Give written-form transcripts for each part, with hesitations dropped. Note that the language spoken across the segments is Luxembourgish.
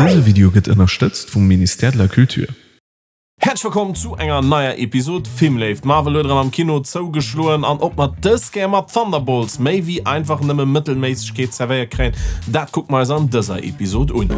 Dëse Video gëtt ënnerstëtzt vum Ministère de la Culture. Häerzlech wëllkomm zu enger neier Episod Filmléift. Marvel huet erëm am Kino zougeschloen an ob mer dës Kéier mat Thunderbolts méi wéi einfach nëmme Mëttelméissegkeet zerwéiert kréien, dat kucke mer eis an dëser Episod un.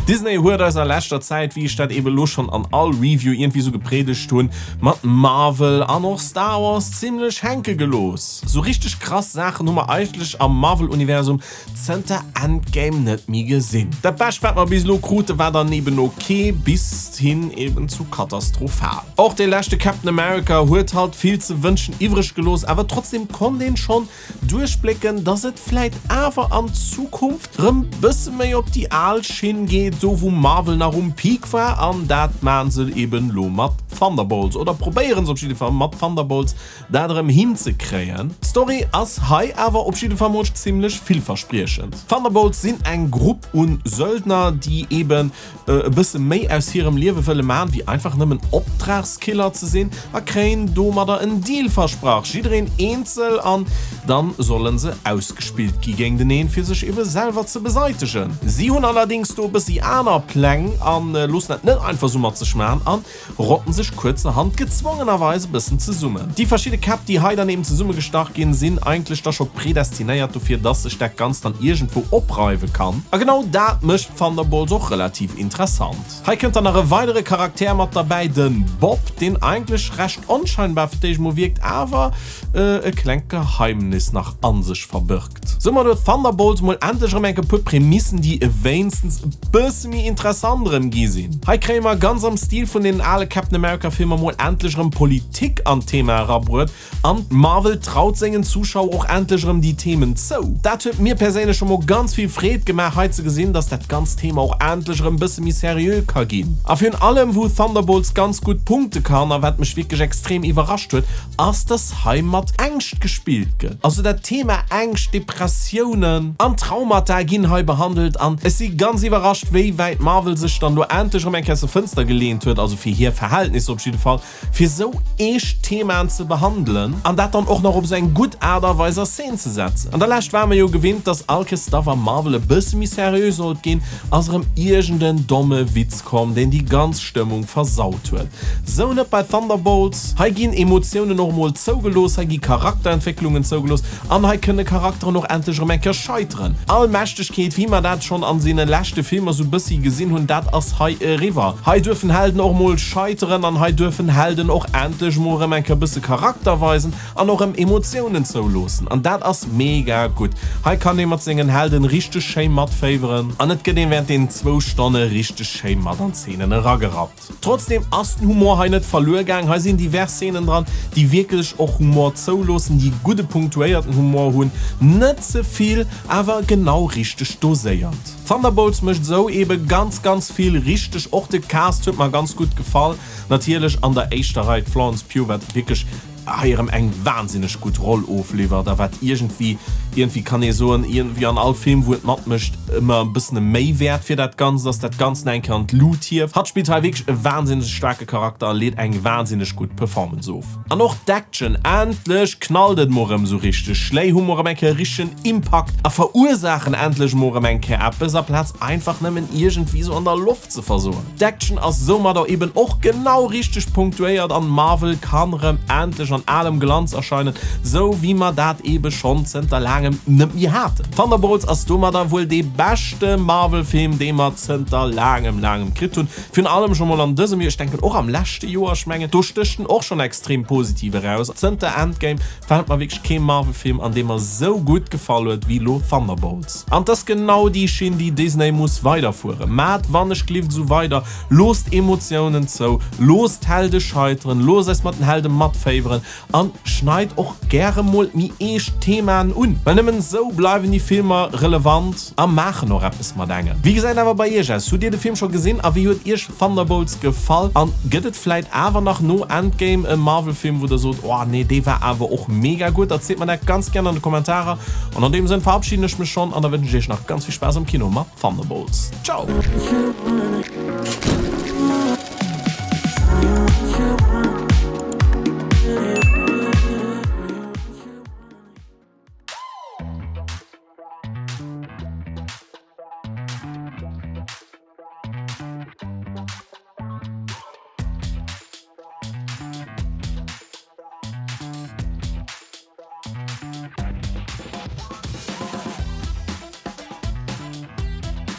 Disney huet eis a leschter Zäit, wéi ech dat eben elo schonn an all Review iergendwéi sou gepriedegt hunn, mat Marvel an och Star Wars zimlech hänke gelooss. Sou richteg krass Saachen hu mer eigentlech am Marvel-Universum zënter Endgame net méi gesinn. Dat bescht wat mer bis elo krute war dann eben ok, bis hin eben zu katastrophal. Och dee leschte Captain America huet halt vill ze wënschen iwwreg gelooss, awer trotzdem konnt een schonn Duerchblécken, dass et vläit awer an Zukunft rëm bësse méi op déi al Schinn geet, do wou Marvel nach um Peak war, an dat maan se eben lo mat Thunderbolts, oder probéieren se op jidde Fall mat Thunderbolts dat erëm hinzekréien. D'Story ass hei awer op jidde Fall mol zimlech villverspriechend. Thunderbolts sinn eng Grupp un Söldner, déi eben e bësse méi aus hirem Liewe wëlle man, wéi einfach nëmmen Optragskiller ze sinn, a kréien domadder en Deal versprach, jiddereen eenzel, an dann solle se ausgespillt gi géinteneen, fir sech ebe selwer ze beseitegen. Si hunn allerdéngs do e bëssi aner Pläng a loossen dat net einfach sou mat sech man an rotten sech kuerzerhand gezwongenerweis e bëssen zesummen. Déi verschidde Käpp, déi hei dann eben zesummegestach ginn, sinn eigentlech da scho predestinéiert dofir, dass sech dat Ganzt dann iergendwou opreiwe kann. A genau dat mécht Thunderbolts och relativ interessant. Hei kënnt dann nach e weidere Charakter mat derbäi, de Bob, deen eigentlech recht onscheinbar fir d'éischt mol wierkt, awer e klengt Geheimnis nach a sech verbirgt. Soumat huet Thunderbolts mol endlech erëm enke puer Prämissen, déi ewéinstens e bësse méi interessant erëm gi sinn. Hei kréie mer ganz am Stil vun deenen ale Captain America Filmer mol endlech erëm Politik an d'Thema erabruet an Marvel traut sengen Zuschauer och endlech erëm déi Themen zou. Dat huet mir perséinlech scho mol ganz vill Freed gemaach hei ze gesinn, dass dat ganzt Thema och endlech erëm bësse méi seriö ka ginn. A virun allem wou Thunderbolts ganz gutt punkte kann a wat mech wierklech extrem iwwerrascht huet, ass dass hei mat Ängscht gespillt gëtt. Also dat Thema Ängscht, Depressiounen an Traumata ginn hei behandelt an ech si ganz iwwerrascht wéi wäit Marvel sech dann lo endlech erëm eng Kéier aus der Fënster geleent huet, also fir hir Verhältnisser op jidde Fall, fir sou eescht Themaen ze behandelen an dat dann och nach op sou eng gutt Aart a Weis a Scene ze setzen. An der Lescht ware mer jo gewinnt, dass all Kéiers da wa Marvel e bësse méi seriö sollt ginn, ass erëm iergend en domme Witz komm, deen déi ganz Stëmmung versaut huet. Sou net bei Thunderbolts. Hei ginn Emotiounen och emol zougelooss, hei gi Charakterentwécklungen zougelooss an hei kënne Charakteren och endlech erëm eng Kéier scheiteren. Allmächtegkeet, wéi mer dat schonn an seene leschte Filmer sou bëssi gesinn hunn, dat ass hei eriwwer. Hei duerfen Helden och emol scheiteren an hei duerfen Helden och endlech emol erëm eng Kéier bësse Charakter weisen an och erëm Emotiounen zouloossen an dat ass mega gutt. Hei kann ee mat sengen Helden richteg schéi matféiweren an et gëtt een während deenen zwou Stonne richteg schéi mat an d'Szenen eragerappt. Trotzdem ass den Humor hei net verluer gaang, hei sinn divers Szenen dran, déi wierklech och Humor zouloossen, déi gudde punktuéierten Humor hunn, net ze vill, awer genau richteg doséiert. Thunderbolts mécht esou ebe ganz ganz vill richteg, och de Cast huet mer ganz gutt gefall, natierlech an der éischter Rei d'Florence Pugh, wat wierklech hei erëm eng wahnsinneg gutt Roll ofliwwert a wat iergendwéi, iergendwéi kann ee soen, iergendwéi an all Film wou et matmécht ëmmer e bëssen e Méiwäert fir dat Ganzt ass, dat Ganzt nach eng Kéier an d'Lut hieft. Hatt spillt hei wierklech e wahnsinneg staarke Charakter a leet eng wahnsinneg gutt Performance of. An och d'Action, endlech knallt et mol erëm esou richteg, Schléi hu mol erëm eng Kéier e richtegen Impakt a verursaachen endlech mol erëm eng Kéier eppes, aplaz einfach nëmmen iergendwéi esou an der Loft ze versoen. D'Action ass soumadder eben och genau richteg punktuéiert an Marvel kann rem endlech an alem Glanz erscheinen, sou wéi mer dat eben schonn zënter laangem net méi haten. Thunderbolts ass domadder wuel dee beschte Marvel Film dee mer zënter laangem laangem kritt hunn, virun allem scho mol an dësem Joer, ech denken och am leschte Joer, ech mengen do stécht en och schonn extrem positiv eraus. Zënter Endgame fällt mer wierklech kee Marvel Film an dee mer sou gutt gefall huet wéi lo Thunderbolts. An 't ass genau déi Schinn, déi Disney muss weiderfueren. Maat wannechglift esou weider, loosst Emotiounen zou, loosst d'Helde scheiteren, loosst eis mat den Helde matféiweren an schneit och gäre mol méi eescht Themaen un. Well nëmmen esou bleiwen déi Filmer relevant a maachen och eppes mat engem. Wéi gesäit awer bei iech aus? Hutt dir de Film scho gesinn a wéi huet iech Thunderbolts gefall? An gëtt et vläit awer nach no Endgame e Marvel Film wou der sot, oh nee dee war awer och mega gutt? Erzielt mer dat ganz gären an de Kommentarer. An an deem Sënn verabschieden ech mech schonn an da wënschen ech iech nach ganz vill Spaass am Kino mat Thunderbolts. Ciao!